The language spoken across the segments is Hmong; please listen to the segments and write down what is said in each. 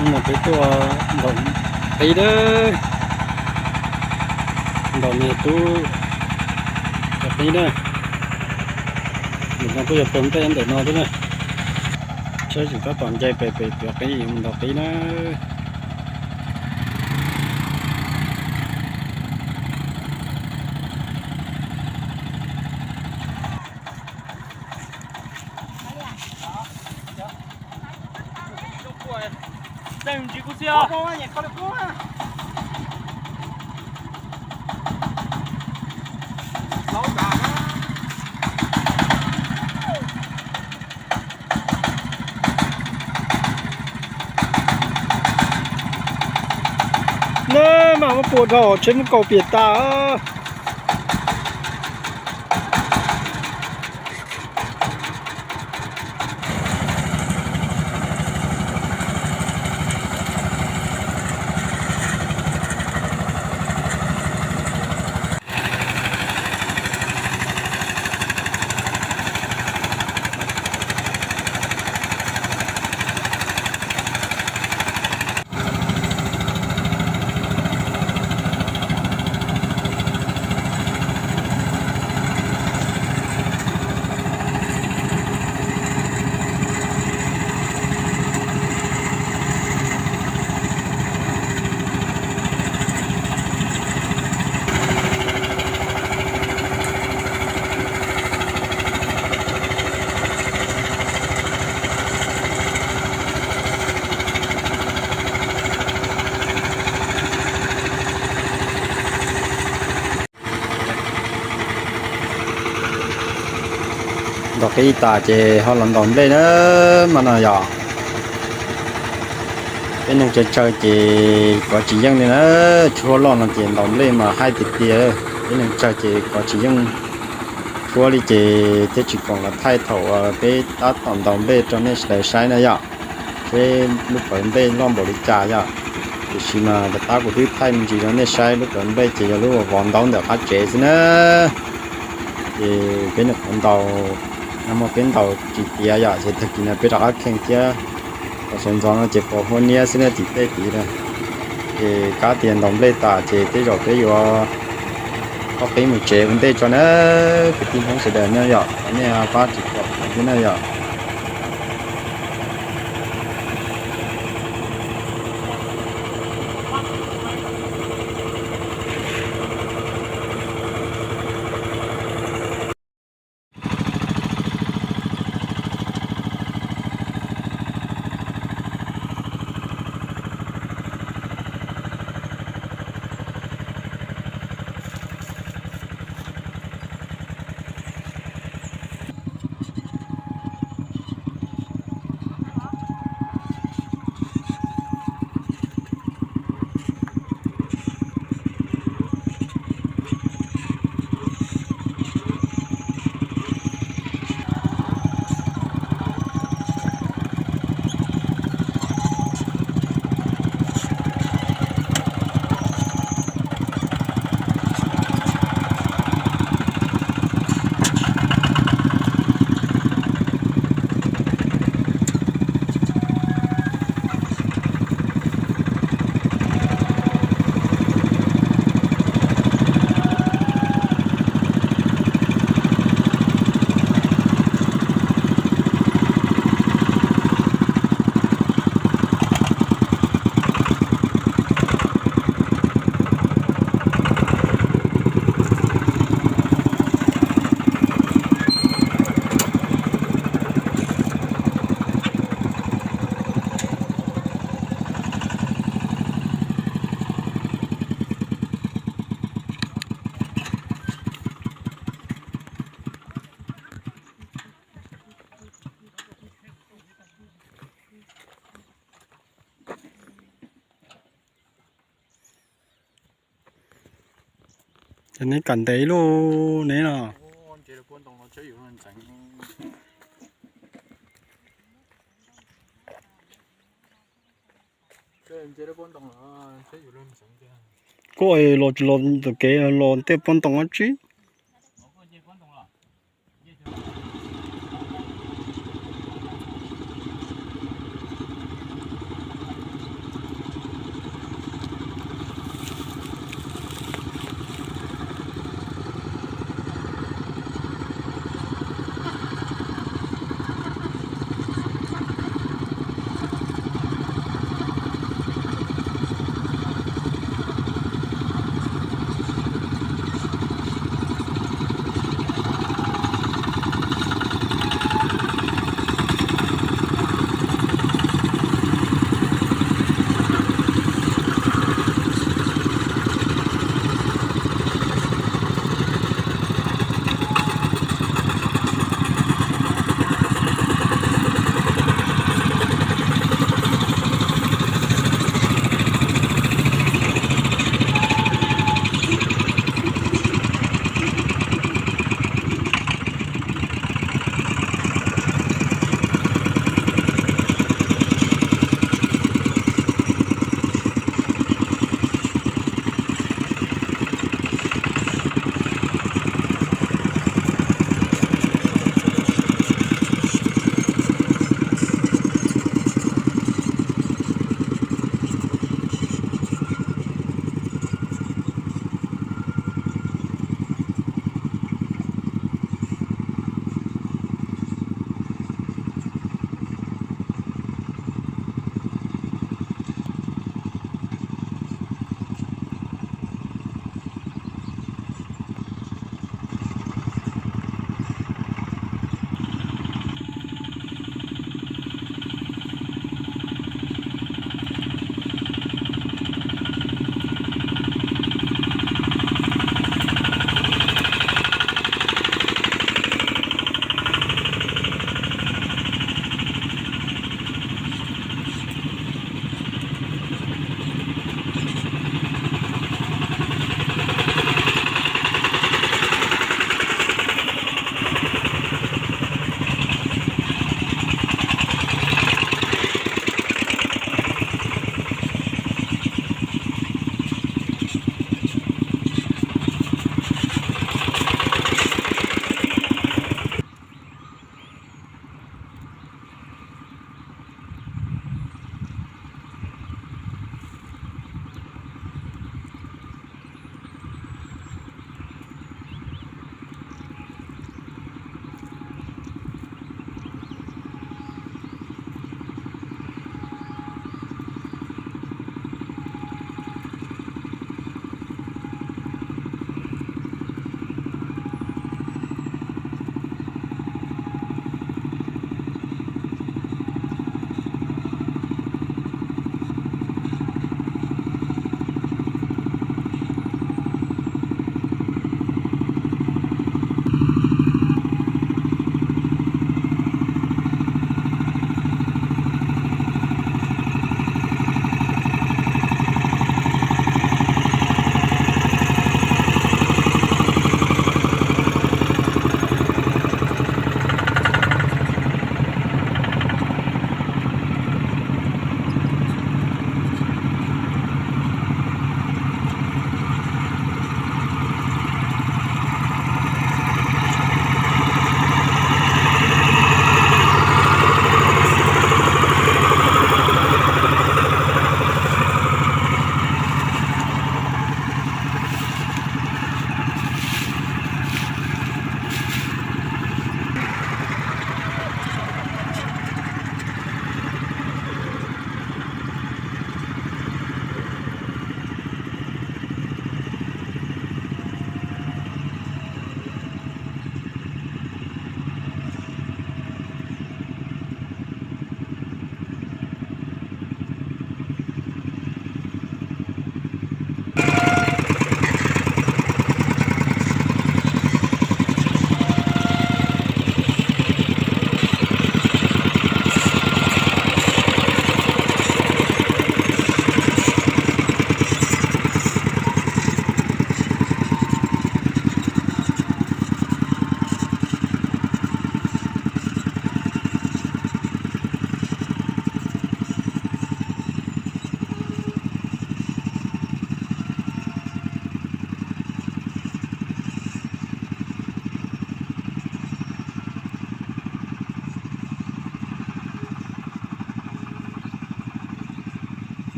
Hnub no peb tuaj ntaus qib na, ntaus niag tub cov qib na. Nim no kuj yog pawg ntej ntawm no thiab na. Saib tseem tab tom nce pem pem cov qib yuav mus ntaus qib na. Nab mas muab pua dhau tsheb muab kaus piam tas. Ntaus qib tas ces ho los ntaus nplej na mas no yog. Peb neeg tsawg tsawg ces kov tsis yeej li na, tshuab loj no ces ntaus nplej mas haib tiag tiag. Peb neeg tsawg ces kov tsis yeej, tshuab li ces thiaj tsis koom los thaij thaum peb tab tom ntaus nplej rau nej sawv daws saib na yom. Seb lub pawg nplej loj npaum li cas yom. Tiam sis mas puag ta kuv twb thaij me ntsis rau nej saib, lub pawg nplej ces yog lub vov ntaub ntawm qab tsev xwb na. Ces peb nyuam qhuav ntaus, nag hmo peb ntaus tsis tiav yom, ces tag kis no peb rov qab kheej thiab. Thaum sawv ntxov no ces pos huab niab xwb na tim tej tid na. Ces kab tias ntaus nplej tas ces tej zaum peb yuav ob qib mus tsev ua ntej tso na. Kwv tij Hmoob sawv daws na yom, nej pab tsis pom thiab na yom. Ces neb kam ntev ib lub neb no. Kuj los tsis los ntawm kev los tej pob ntoo dab tsi.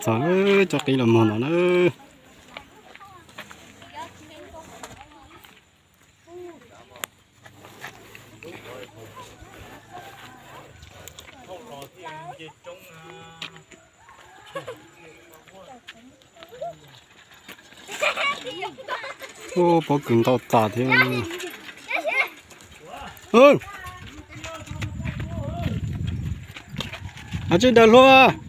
Cov qib los mog no na. Pob kws ntau tas thiab. Hais tsis daws hlua.